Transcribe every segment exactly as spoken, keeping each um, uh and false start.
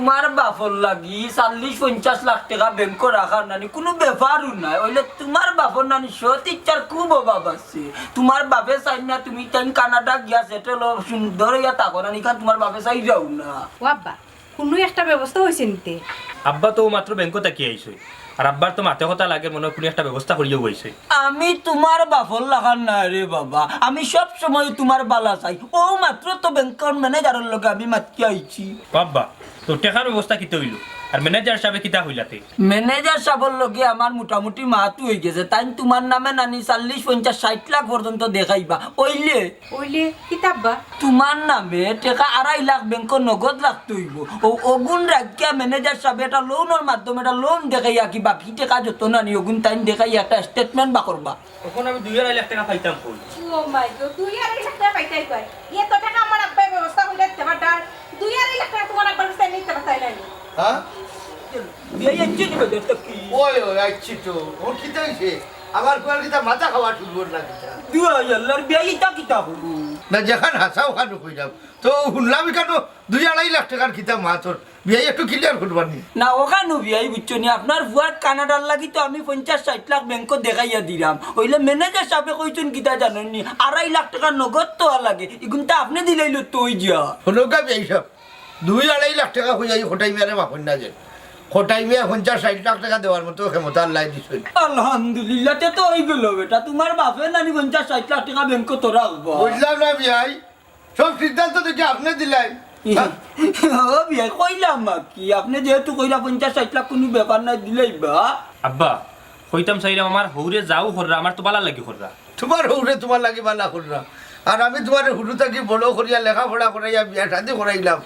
তুমার বাপর লাগি চল্লিশ পঞ্চাশ লাখ টেকা ব্যাংকো রাখার নানি কুনু ব্যাপারউ নায়। অইলে তুমার বাপর নানি সৎ ইচ্ছার খুব অভাব আছে। তুমার বাপে চাইন না তুমি তাইন কানাডা গিয়া সেটেল অও, সুন্দর অইয়া থাকো নানি, ইখান তুমার বাপে চাইরাউ না। ও আব্বা, কুনু একটা ব্যবস্থা অইছে নি তে? আব্বা তো মাত্র ব্যাংকো থাকি আইছইন, আর আব্বার তো মাতে কথা লাগে, মনে অয় কুনু একটা ব্যবস্থা করিয়া বইছে। আমি তুমার বাপর লাখান নায় রে বাবা, আমি সব সময় তুমার বালা চাই। অউ মাত্র তো ব্যাংকর ম্যানেজারর লগে আমি মাতিয়া আইছি। বাবা, তো টেকার ব্যবস্থা কিতা অইলো? আর ম্যানেজার সাবে কিতা কইলা তে? ম্যানেজার সাবর লগে আমার মোটামুটি মাত অইগেছে, তাইন তুমার নামে নানি চল্লিশ, পঞ্চাশ, ষাইট লাখ পর্যন্ত দেখাইবা। অইলে অইলে কিতা আব্বা? তুমার নামে টেকা আড়াই লাখ ব্যাংকো নগদ রাখতে অইবো। অউ অগুন রাখিয়া ম্যানেজার সাবে একটা লোনর মাধ্যমে একটা লোন দেখাইয়া কি বাকি টেকা যত নানি অগুন তাইন দেখাইয়া একটা statement বার করবা। অখন আমি দুই আড়াই লাখ টেকা পাইতাম কই? ও মাই গড, দুই আড়াই লাখ টেকা পাইতায় কই? ইয়ে তো টেকা আমার আব্বায় ব্যবস্থা করিয়া দিতা পারতা। দুই আড়াই লাখ টেকা তুমার আব্বার কাছ থাকি নিতা পারতায় নানি? হ্যাঁ? বিয়াই আইছে নি বাজার থাকি? ওই, ওই, আইছি তো। অখন কিতা অইছে? আমার ফুয়ার কিতা মাথা খাওয়া শুরু করলা কিতা? দুয়াই আল্লাহর বিয়াই, ইতা কিতা কইলো? না, যেখান হাছা অখান কইলাম। তো হুনলাম ইখানো দুই আড়াই লাখ টেকার কিতা মাত অর। বিয়াই একটু clear করবা নি? না, অখানো বিয়াই বুঝছো নি, আপনার ফুয়ার কানাডার লাগি তো আমি পঞ্চাশ ষাইট লাখ ব্যাংকো দেখাইয়া দিলাম। অইলে ম্যানেজার সাবে কইছইন কিতা জানইন নি? আড়াই লাখ টেকা নগদ তো লাগে, ইগুনতা আপনে দিলাইলে তো অইযিয়া। হুনউক্কা বিয়াই সাব, দুই আড়াই লাখ টেকা কইয়া ই কটাই মিয়ারে মাফ করি না যে। কটাই মিয়া পঞ্চাশ ষাইট লাখ টেকা দেওয়ার মতো ক্ষমতা আল্লায় দিছইন। আলহামদুলিল্লাহ, তে তো অইগেলো বেটা, তুমার বাপে নানি পঞ্চাশ ষাইট লাখ টেকা ব্যাংকো তো রাখবা। বুঝলাম না বিয়াই, সব সিদ্ধান্ত দেখি আপনে দিলাইন। ও বিয়াই, কইলাম আর কি, আপনে যেহেতু কইলা পঞ্চাশ ষাইট লাখ কুনু ব্যাপার নায়, দিলাইবা। আব্বা, কইতাম চাইরাম, আমার হউরে যাউ কররা, আমার তো বালা লাগি কররা। তুমার হউরে তুমার লাগি বালা কররা, আর আমি তুমারে হুরু থাকি বড় করিয়া লেখাপড়া করাইয়া বিয়া শাদি করাইলাম,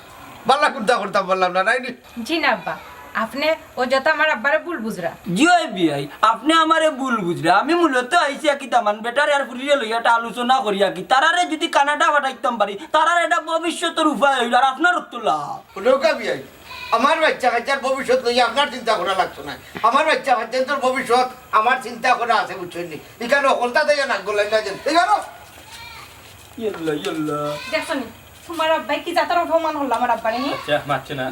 বালা কুন্তা করতাম পারলাম না, নায় নি? জি না আব্বা, আপনে অযথা আমার আব্বারে ভুল বুঝরা। জি অয় বিয়াই, আপনে আমারে ভুল বুঝরা। আমি মূলত আইছি আর কিতা মান বেটারে আর ফুরিরে লইয়া একটা আলোচনা করিয়া কি, তারারে যুদি কানাডা পাঠাইতাম পারি, তারার একটা ভবিষ্যতর উপায় অইলো, আর আপনারও তো লাভ। হুনউক্কা বিয়াই, আমার বাইচ্চা কাইচ্চার ভবিষ্যৎ লইয়া আপনার চিন্তা করা লাগতো নায়। আমার বাইচ্চা কাইচ্চার ভবিষ্যৎ আমার চিন্তা করা আছে, বুঝছইন নি? ইখানো হকলতা দেইয়া নাক গলাইন না যেন। ইখানো ইয়াল্লা, ইয়াল্লা। দেখছো নি? তুমার আব্বায় কি জাতর অপমান করলা আমার আব্বারে, নি? আচ্ছা, মাতছে না।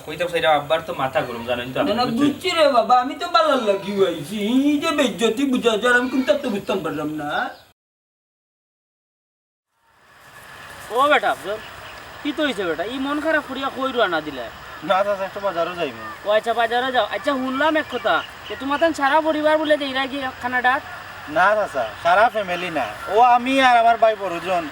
কইতাম চাইরাম, আব্বার তো মাথা গরম, জানইন তো না, আপনে, না, বুঝছইন? বুঝছি রে বাবা, আমি তো বালার লাগিউ আইছি। ই যে বেইজ্জতি বুঝা যার, আমি কুন্তা তো বুঝতাম পারলাম না। ও বেটা আফজল, কিতা অইছে বেটা? ই মন খারাপ করিয়া কই রওয়ানা দিলায়? না চাচা, একটু বাজারো যাইমু। ও আচ্ছা, বাজারো যাও। আচ্ছা, হুনলাম এক কথা, যে তুমার তান সারা পরিবার বুলে যাইরাগি কানাডাত? না চাচা, সারা family না, অউ আমি আর আমার ভাই বড়জন,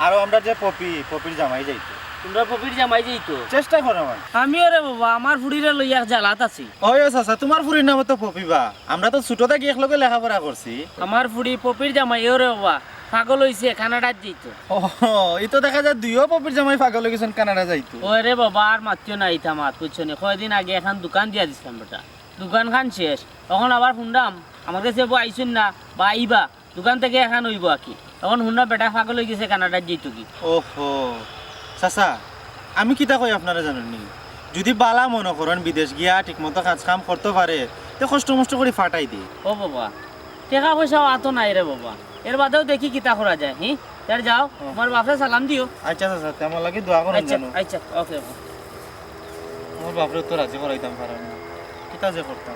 আরো আমরার যে পপি, পপির জামাই যাইতো। তুমরার পপির জামাই যাইতো? চেষ্টা করো মানে। আমিও রে বাবা, আমার ফুড়িরে লইয়া এক জ্বালাত আছি। অয় চাচা, তুমার ফুড়ির নামও তো পপি বা? আমরা তো ছুটো থাকি একলগে লেখাপড়া করছি। আমার ফুড়ি পপির জামাইও রে বাবা, পাগল অইছে, কানাডাত যাইতো। ও, ই তো দেখা যায় দুইও পপির জামাই পাগল অইগেছইন, কানাডা যাইতো। ওরে বাবা, আর মাতিও না ইতা মাত, বুঝছো নি? কয়দিন আগে একখান দোকান দিয়া দিছলাম বেটা, দোকানখান শেষ। অখন আবার হুনরাম আমার গেছে বউ আইছইন না বা আইবা, দোকান থাকি একখান অইবো আর কি। অখন হুনরাম বেটা পাগল অইগেছে, কানাডাত যাইতো কি। ওহো, চাচা, আমি কিতা কই আপনারা জানইন নি? যুদি বালা মনো করইন বিদেশ গিয়া ঠিকমতো কাজ কাম করতো পারে, তে কষ্ট মষ্ট করি পাঠাই দে। ও বাবা, টেকা পয়সাও আতো নাই রে বাবা, এর বাদেও দেখি কিতা করা যায়। হি, তে যাও, ও। তুমার বাপরে সালাম দিও। আচ্ছা চাচা, তে আমার লাগি দোয়া করইন আচ্ছা, জানো। আচ্ছা, ওকে, ওকে। আমার বাপরে তো রাজি করাইতাম পারলাম না, কিতা যে করতাম।